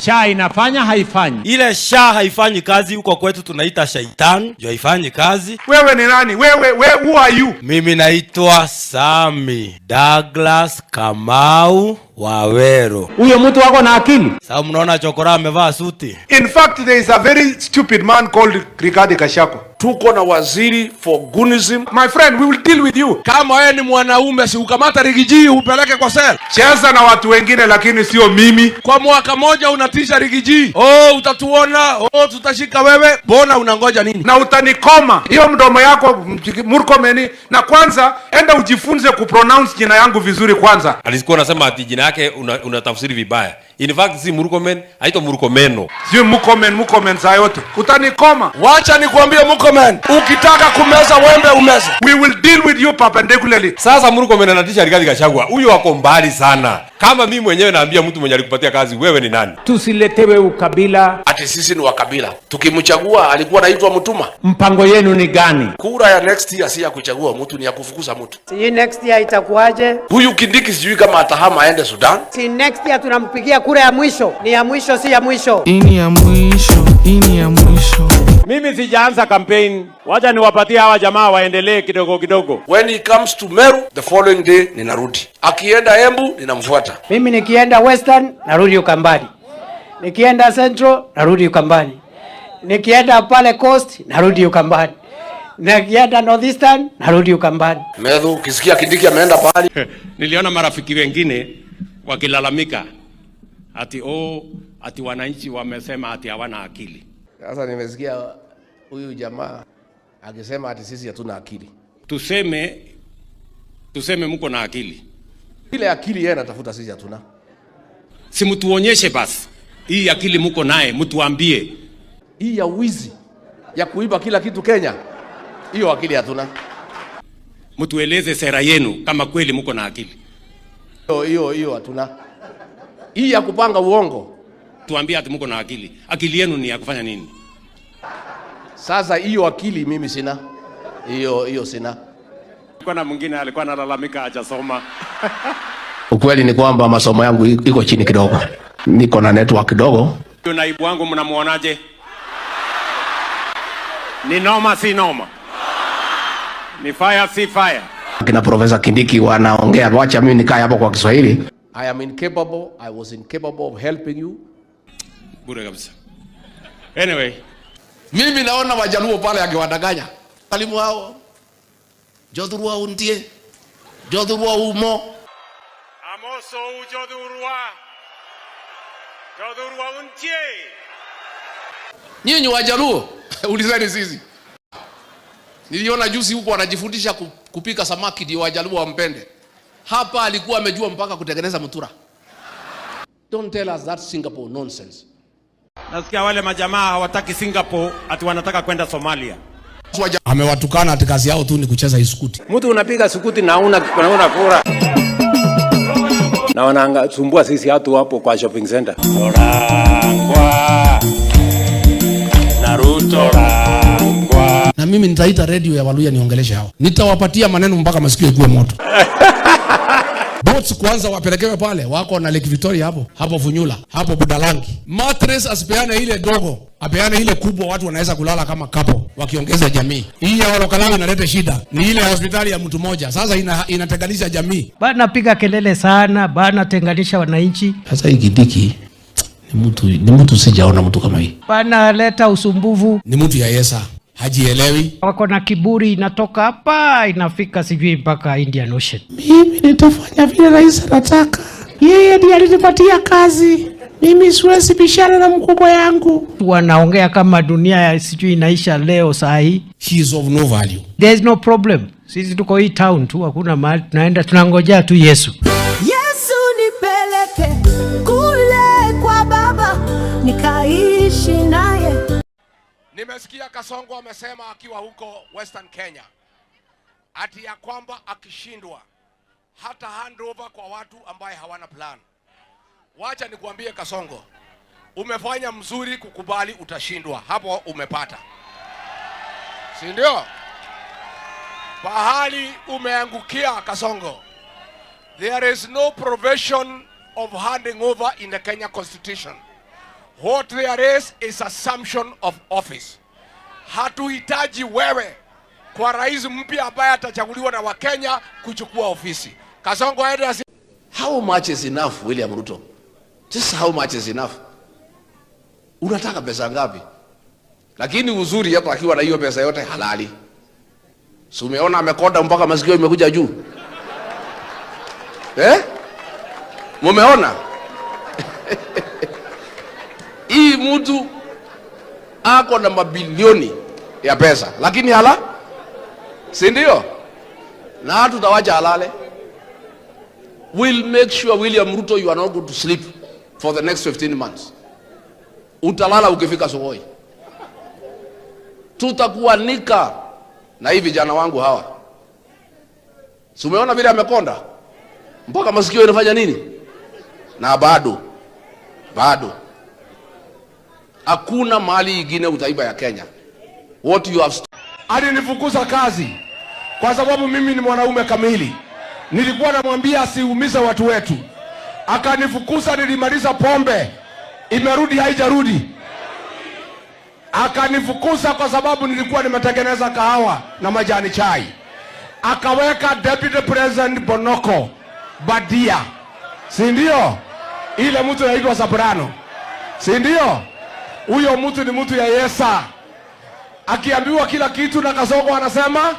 SHA inafanya haifanyi? Ile SHA haifanyi kazi huko kwetu, tunaita shaitani, ndio haifanyi kazi. Wewe ni nani? Wewe, who are you? Mimi naitwa Sami Douglas Kamau Waweru. Huyo mtu wako na akili? Sasa mnaona chokora amevaa suti. In fact, there is a very stupid man called Rigathi Gachagua. Tuko na waziri for Gunism. My friend, we will deal with you. Kama wewe ni mwanaume, si ukamata Riggy G upeleke kwa cell. Cheza na watu wengine lakini sio mimi. Kwa mwaka moja unatisha Riggy G. Oh, utatuona. Oh, tutashika wewe. Mbona unangoja nini? Na utanikoma hiyo mdomo yako, Murkomen. Na kwanza enda ujifunze kupronounce jina yangu vizuri kwanza. Alikuwa anasema ati jina yake unatafsiri vibaya. In fact si Murkomen, haitwa Murkomeno. Sio Murkomen, Murkomen saa yote. Utanikoma. Wacha nikwambie Murkomen, ukitaka kumeza wembe umeze. We will deal with you perpendicularly. Sasa Murkomen anatisha Rigathi Gachagua. Huyo ako mbali sana. Kama mimi mwenyewe naambia mtu mwenye alikupatia kazi, wewe ni nani? Tusiletewe ukabila. Ati sisi ni wakabila. Tukimchagua alikuwa anaitwa mtuma. Mpango yenu ni gani? Kura ya next year si ya kuchagua mtu, ni ya kufukuza mtu. Sijui next year itakuwaje? Huyu Kindiki sijui kama atahama aende Sudan. Si next year tunampigia kura ya mwisho? Ni ya mwisho, si ya mwisho. Hii ni ya mwisho, hii ni ya mwisho. Mimi sijaanza campaign, wacha niwapatie hawa jamaa waendelee kidogo kidogo. When he comes to Meru, the following day ninarudi. Akienda Embu ninamfuata. Mimi nikienda Western narudi Ukambani, nikienda Central narudi Ukambani, nikienda pale Coast narudi Ukambani, nikienda Northeastern narudi Ukambani. Meru, ukisikia Kindiki ameenda pahali. Niliona marafiki wengine wakilalamika ati oh, ati wananchi wamesema ati hawana akili. Sasa nimesikia huyu jamaa akisema ati sisi hatuna akili. Tuseme mko na akili, Ile akili yeye anatafuta sisi hatuna. Si mtuonyeshe basi hii akili mko naye, mtuambie. Hii ya wizi ya kuiba kila kitu Kenya, hiyo akili hatuna. Mtueleze sera yenu kama kweli mko na akili. Hiyo hiyo hiyo hatuna. Hii ya kupanga uongo. Tuambie ati mko na akili. Akili yenu ni ya kufanya nini? Sasa hiyo akili mimi sina. Hiyo hiyo sina. Kulikuwa na mwingine alikuwa analalamika hajasoma. Ukweli ni kwamba masomo yangu iko chini kidogo. Niko na network kidogo. Huyo naibu wangu mnamuonaje? Ni noma si noma? Ni fire si fire? Kina Profesa Kindiki wanaongea, wacha mimi nikae hapo kwa Kiswahili. I am incapable, I was incapable of helping you. Bure kabisa. Anyway, Mimi naona Wajaluo pale akiwadanganya. Walimu hao. Jothurwa untie. Jothurwa umo. Amoso ujodhurwa. Jodhurwa untie. Nyinyi Wajaluo, ulizeni sisi. Niliona juzi huko wanajifundisha kupika samaki ndio Wajaluo wampende. Hapa alikuwa amejua mpaka kutengeneza mutura. Don't tell us that Singapore nonsense. Nasikia wale majamaa hawataki Singapore, ati wanataka kwenda Somalia. Amewatukana ati kazi yao tu ni kucheza isukuti. Mtu unapiga sukuti na una kura. Na wanasumbua sisi watu hapo kwa shopping center. Orangwa. Na Ruto Rangwa. Na mimi nitaita redio ya Waluya niongeleshe hao. Nitawapatia maneno mpaka masikio ikuwe moto. Boats kwanza wapelekewe pale, wako na Lake Victoria hapo, hapo Funyula, hapo Budalangi. Mattress asipeane ile dogo, apeane ile kubwa, watu wanaweza kulala kama couple wakiongeza jamii. Hii ya Ol Kalou inaleta shida, ni ile hospitali ya mtu mmoja. Sasa inatenganisha jamii. Bana piga kelele sana, bana tenganisha wananchi, Sasa hii Kindiki ni mtu sijaona mtu kama hii. Bana leta usumbufu. Ni mtu ya Yesa, hajielewi. Wako na kiburi, inatoka hapa inafika sijui mpaka Indian Ocean. Mimi nitafanya vile rais anataka. Yeye ndiye alinipatia kazi. Mimi siwezi bishana na mkubwa yangu. Wanaongea kama dunia ya sijui inaisha leo saa hii. He is of no value. There is no problem. Sisi tuko hii town tu, hakuna mahali tunaenda, tunangojea tu Yesu. Yesu nipeleke kule kwa Baba nikaishi naye. Nimesikia Kasongo amesema akiwa huko Western Kenya ati ya kwamba akishindwa hata hand over kwa watu ambaye hawana plan. Wacha nikuambie Kasongo, umefanya mzuri kukubali utashindwa, hapo umepata, si ndio? Pahali umeangukia Kasongo, there is no provision of handing over in the Kenya Constitution. What there is assumption of office. Hatuhitaji wewe kwa rais mpya ambaye atachaguliwa na Wakenya kuchukua ofisi. Kasongo aende asi. How much is enough, William Ruto? Just how much is enough? Unataka pesa ngapi? Lakini uzuri hapa akiwa na hiyo pesa yote halali. Si umeona amekonda mpaka masikio imekuja juu? Eh? Mumeona? Hii mtu ako na mabilioni ya pesa, lakini hala, si ndio? Na hatutawacha alale. We'll make sure, William Ruto, you are not going to sleep for the next 15 months. Utalala ukifika Sugoi. Tutakuanika na hii vijana wangu hawa. Si umeona vile amekonda mpaka masikio inafanya nini? Na bado bado hakuna mali ingine utaiba ya Kenya. What you have Alinifukuza kazi kwa sababu mimi ni mwanaume kamili. Nilikuwa namwambia asiumize watu wetu, akanifukuza. Nilimaliza pombe, imerudi haijarudi. Akanifukuza kwa sababu nilikuwa nimetengeneza kahawa na majani chai. Akaweka Deputy President Bonoko Badia, si ndio? Ile mtu anaitwa Soprano, si ndio? Huyo mtu ni mtu ya Yesa. Akiambiwa kila kitu na Kasongo anasema,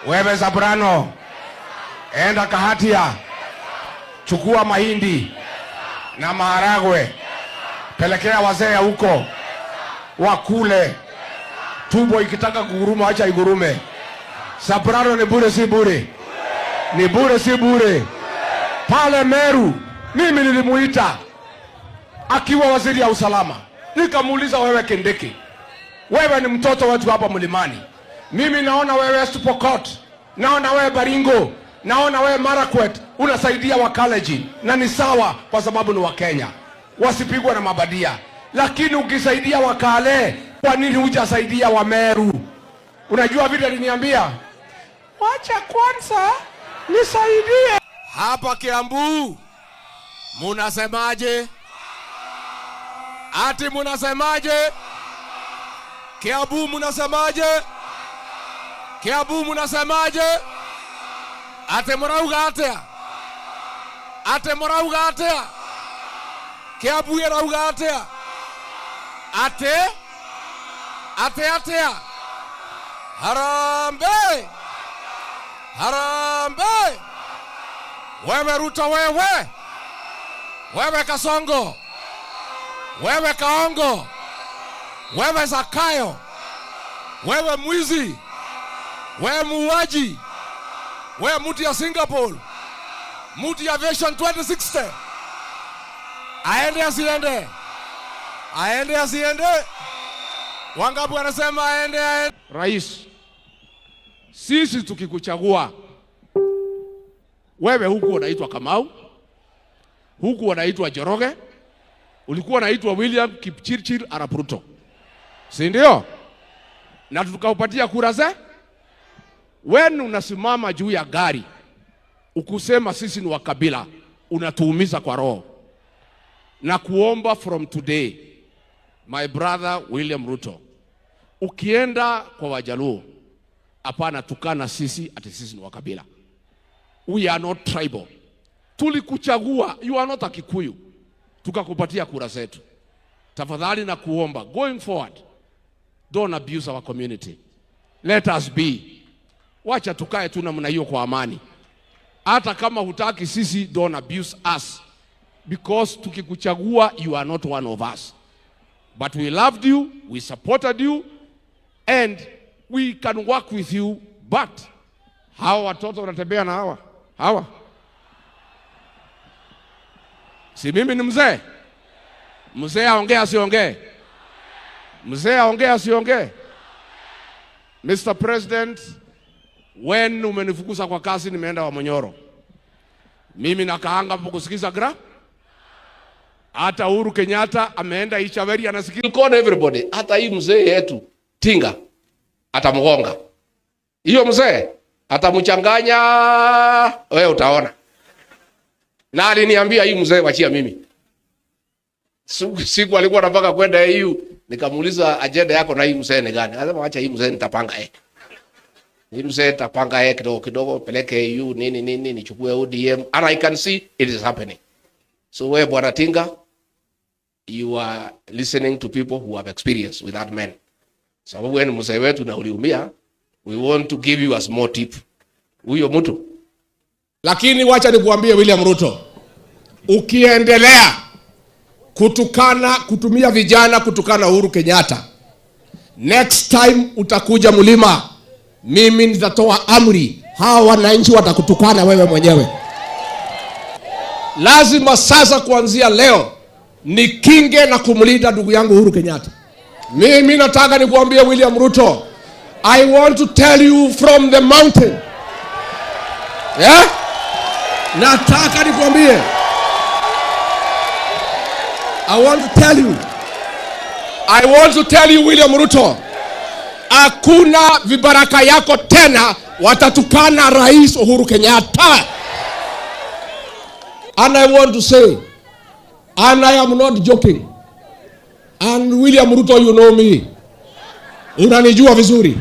"Wewe Soprano, enda Kahatia, chukua mahindi na maharagwe, pelekea wazee huko wakule. Tumbo ikitaka kuguruma, acha igurume." Soprano ni bure, si bure? Ni bure, si bure? Pale Meru mimi nilimuita akiwa waziri ya usalama, nikamuuliza, "Wewe Kindiki, wewe ni mtoto wetu hapa mlimani. Mimi naona wewe West Pokot, naona wewe Baringo, naona wewe Marakwet, unasaidia Wakalenjin na ni sawa, kwa sababu ni Wakenya, wasipigwe na mabadia. Lakini ukisaidia Wakale, kwa nini hujasaidia Wameru?" Unajua vile aliniambia, "Wacha kwanza nisaidie Hapa Kiambu munasemaje? Ati munasemaje? Kiambu munasemaje? Kiambu munasemaje? Ati murauga atia? Ati murauga atia? Kiambu irauga atia? Ati ati atia? Harambee! Harambee! Wewe Ruto, wewe, wewe Kasongo, wewe Kaongo, wewe Zakayo, wewe mwizi, wewe muuaji, wewe mtu ya Singapore, mtu ya Vision 2060, aende asiende? Aende asiende? Wangapi wanasema aende, aende? Rais, sisi tukikuchagua wewe, huku unaitwa Kamau, huku unaitwa Njoroge, ulikuwa unaitwa William Kipchirchir Arap Ruto, si ndio? Na tukakupatia kura ze. Wewe unasimama juu ya gari ukusema sisi ni wa kabila, unatuumiza kwa roho. Na kuomba from today, my brother William Ruto, ukienda kwa Wajaluo, hapana tukana sisi ati sisi ni wa kabila. We are not tribal. Tulikuchagua, you are not a Kikuyu, tukakupatia kura zetu. Tafadhali na kuomba, going forward, don't abuse our community. Let us be. Wacha tukae tu namna hiyo kwa amani. Hata kama hutaki sisi, don't abuse us because tukikuchagua, you are not one of us. But we loved you, we supported you and we can work with you, but hawa watoto wanatembea na hawa hawa, si mimi ni mzee? Mzee aongee asiongee? Mzee aongee asiongee? Mr. President, when umenifukuza kwa kazi, nimeenda Wamunyoro. Mimi nakaanga hapo kusikiza gra. Hata Uhuru Kenyatta ameenda Ichaweri anasikiza. Call everybody. Hata hii mzee yetu Tinga atamgonga hiyo mzee, atamchanganya, wewe utaona. Na aliniambia, "Hii mzee wachia mimi." Siku alikuwa anapanga kwenda AU, nikamuuliza agenda yako na hii mzee ni gani? Akasema acha hii mzee nitapanga eh. Hii mzee nitapanga eh kidogo kidogo, peleke AU nini nini, nichukue ODM and I can see it is happening. So wewe Bwana Tinga, you are listening to people who have experience with that man. Sababu wewe ni mzee wetu na uliumia, we want to give you a small tip. Huyo mtu. Lakini wacha nikuambie William Ruto, ukiendelea kutukana, kutumia vijana kutukana Uhuru Kenyatta, next time utakuja mlima, mimi nitatoa amri, hawa wananchi watakutukana wewe mwenyewe. Lazima sasa kuanzia leo nikinge na kumlinda ndugu yangu Uhuru Kenyatta. Mimi nataka nikuambie William Ruto, I want to tell you from the mountain. Yeah? Nataka nikuambie. I want to tell you. I want to tell you William Ruto. Hakuna vibaraka yako tena watatukana Rais Uhuru Kenyatta. And I want to say, and I am not joking. And William Ruto, you know me. Unanijua vizuri.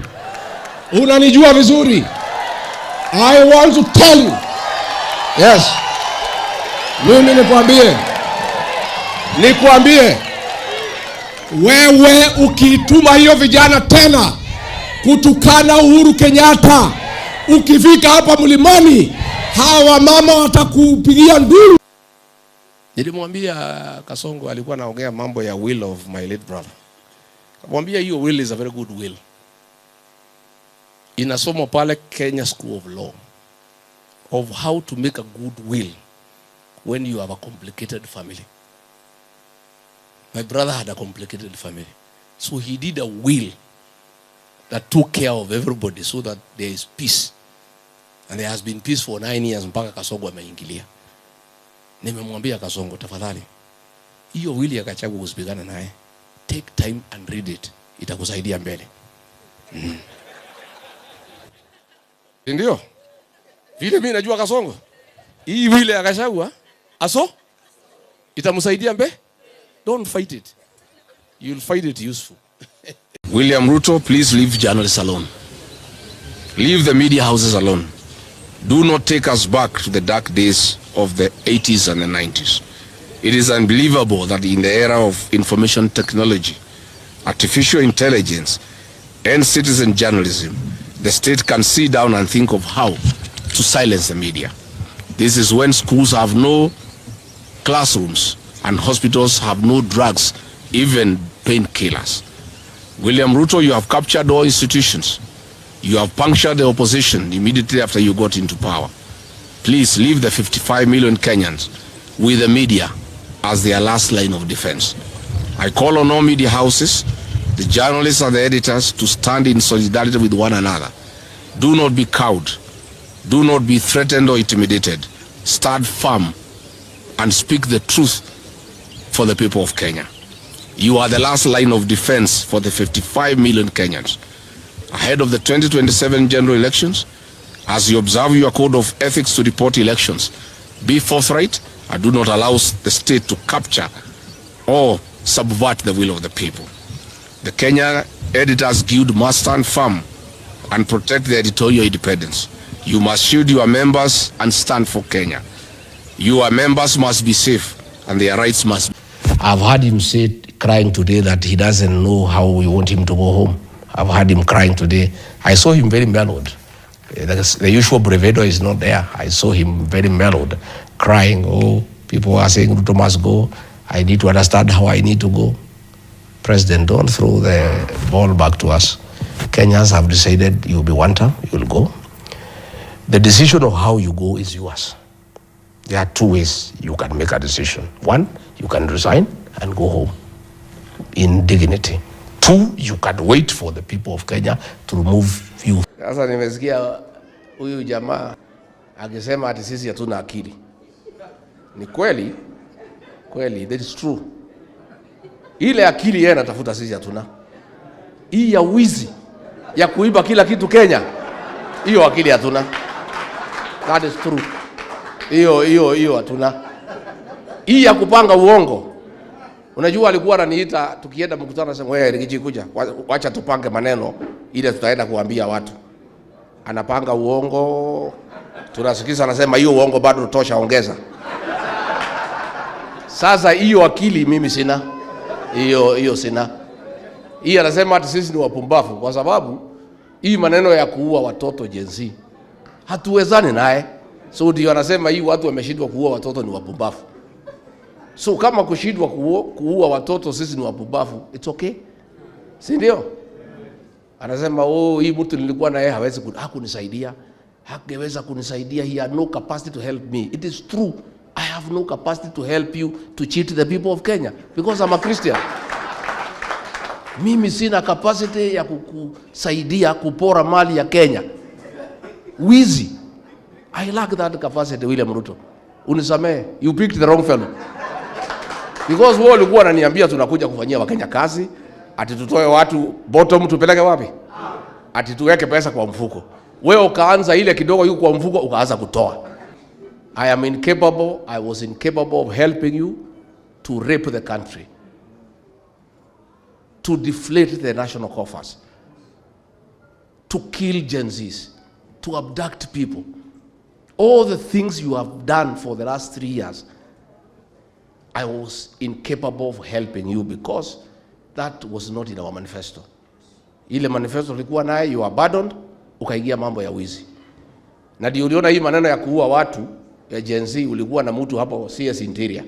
Unanijua vizuri. I want to tell you. Yes. Mimi nikwambie. Nikwambie. Wewe ukituma hiyo vijana tena kutukana Uhuru Kenyatta, ukifika hapa mlimani, hawa mama watakupigia nduru. Nilimwambia Kasongo, alikuwa anaongea mambo ya will of my late brother. Kamwambia hiyo will is a very good will. Inasomwa pale Kenya School of Law of how to make a good will when you have a complicated family. My brother had a complicated family. So he did a will that took care of everybody so that there is peace. And there has been peace for 9 years mpaka Kasongo ameingilia. Nimemwambia Kasongo, tafadhali, hiyo will ya Gachagua usipigane naye. Take time and read it. Itakusaidia mbele. Ndio? Vile mimi najua Kasongo. Hii will ya Gachagua aso itamsaidia mbe? Don't fight it. You'll find it useful. William Ruto, please leave journalists alone. Leave the media houses alone. Do not take us back to the dark days of the 80s and the 90s. It is unbelievable that in the era of information technology, artificial intelligence, and citizen journalism, the state can sit down and think of how to silence the media. This is when schools have no classrooms and hospitals have no drugs, even painkillers. William Ruto, you have captured all institutions. You have punctured the opposition immediately after you got into power. Please leave the 55 million Kenyans with the media as their last line of defense. I call on all media houses, the journalists and the editors to stand in solidarity with one another. Do not be cowed. Do not be threatened or intimidated. Stand firm and speak the truth for the people of Kenya. You are the last line of defense for the 55 million Kenyans. Ahead of the 2027 general elections, as you observe your code of ethics to report elections, be forthright and do not allow the state to capture or subvert the will of the people. The Kenya Editors Guild must stand firm and protect their editorial independence. You must shield your members and stand for Kenya. Your members must be safe and their rights must. I've heard him say, crying today, that he doesn't know how we want him to go home. I've heard him crying today. I saw him very mellowed. The usual bravado is not there. I saw him very mellowed, crying. Oh, people are saying Ruto must go. I need to understand how I need to go. President, don't throw the ball back to us. Kenyans have decided you'll be one term, you'll go. The decision of how you go is yours. There are two ways you can make a decision. One, you can resign and go home in dignity. Two, you can wait for the people of Kenya to remove you. Sasa nimesikia huyu jamaa akisema ati sisi hatuna akili. Ni kweli kweli, that is true. Ile akili yeye anatafuta sisi hatuna. Hii ya wizi ya kuiba kila kitu Kenya, hiyo akili hatuna. That is true. Hiyo hiyo hiyo hatuna. Hii ya kupanga uongo Unajua alikuwa ananiita tukienda mkutano, anasema wewe Riggy kuja, wacha tupange maneno ile tutaenda kuambia watu. Anapanga uongo, tunasikiza, anasema hiyo uongo bado tosha, ongeza. Sasa hiyo akili mimi sina, hiyo sina. Hii anasema ati sisi ni wapumbavu kwa sababu hii maneno ya kuua watoto Gen Z hatuwezani naye. So ndio anasema hii watu wameshindwa kuua watoto ni wapumbavu. So kama kushindwa kuua watoto sisi ni wapumbavu, it's okay, si ndio? Anasema oh, hii mtu nilikuwa naye hawezi hakunisaidia, hangeweza kunisaidia, he had no capacity to help me. It is true, I have no capacity to help you to cheat the people of Kenya because I'm a Christian. Mimi sina capacity ya kukusaidia kupora mali ya Kenya. Wizi. I lack that capacity, William Ruto. Unisamehe, you picked the wrong fellow. Because wewe ulikuwa unaniambia tunakuja kufanyia Wakenya kazi, ati tutoe watu bottom tupeleke wapi? Ati tuweke pesa kwa mfuko. Wewe ukaanza ile kidogo yuko kwa mfuko ukaanza kutoa. I am incapable, I was incapable of helping you to rape the country, to deflate the national coffers, to kill Gen Zs, to abduct people. All the things you have done for the last 3 years, I was incapable of helping you because that was not in our manifesto. Ile manifesto ulikuwa naye, you abandoned, ukaingia mambo ya wizi. Na ndio uliona hii maneno ya kuua watu ya Gen Z, ulikuwa na mtu hapo CS Interior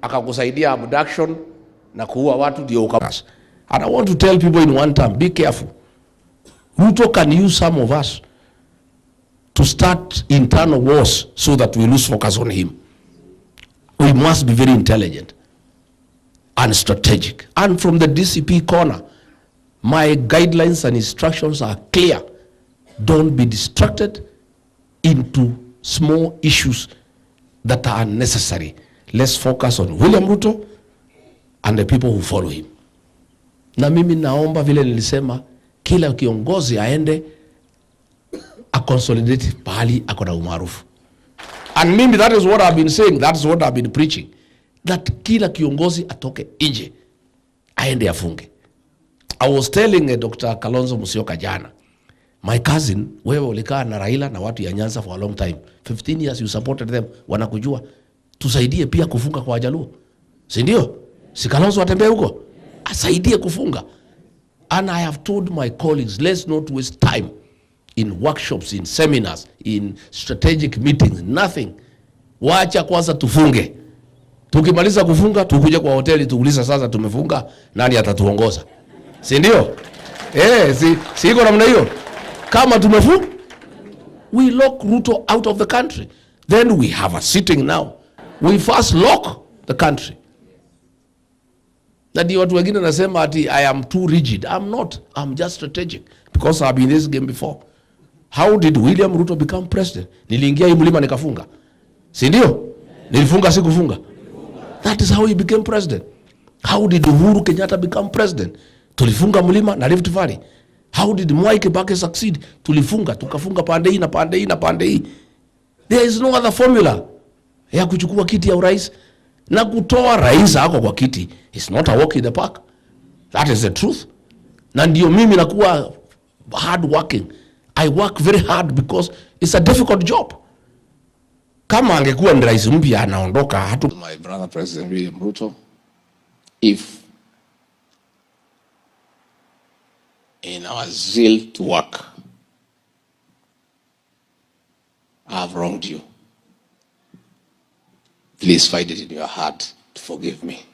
akakusaidia abduction na kuua watu, ndio uka. And I want to tell people in one term, be careful. Ruto can use some of us to start internal wars so that we lose focus on him. We must be very intelligent and strategic. And from the DCP corner, my guidelines and instructions are clear. Don't be distracted into small issues that are unnecessary. Let's focus on William Ruto and the people who follow him. Na mimi naomba vile nilisema, kila kiongozi aende aconsolidate pahali ako na umaarufu. And mimi that is what I've been saying, that is what I've been preaching. That kila kiongozi atoke nje aende afunge. I was telling Dr. Kalonzo Musyoka jana, my cousin, wewe ulikaa na Raila na watu ya Nyanza for a long time. 15 years you supported them, wanakujua. Tusaidie pia kufunga kwa Wajaluo. Si ndio? Si Kalonzo atembee huko? Asaidie kufunga. And I have told my colleagues, let's not waste time in workshops, in seminars, in strategic meetings, nothing. Wacha kwanza tufunge. Tukimaliza kufunga, tukuje kwa hoteli tuulize sasa tumefunga, nani atatuongoza? Si ndio? Si iko namna hiyo? Kama tumefunga, we lock Ruto out of the country. Then we have a sitting now. We first lock the country. Na ndio watu wengine nasema ati I am too rigid. I'm not. I'm just strategic because I've been in this game before. How did William Ruto become president? Niliingia hii mlima nikafunga. Si ndio? Nilifunga, sikufunga? That is how he became president. How did Uhuru Kenyatta become president? Tulifunga mlima na Rift Valley. How did Mwai Kibaki succeed? Tulifunga, tukafunga pande hii na pande hii na pande hii. There is no other formula ya kuchukua kiti ya urais na kutoa rais ako kwa kiti. It's not a walk in the park. That is the truth. Na ndio mimi nakuwa hard working. I work very hard because it's a difficult job. Kama angekuwa ni rais mpya anaondoka hatu. My brother President William Ruto, if in our zeal to work I have wronged you, please find it in your heart to forgive me.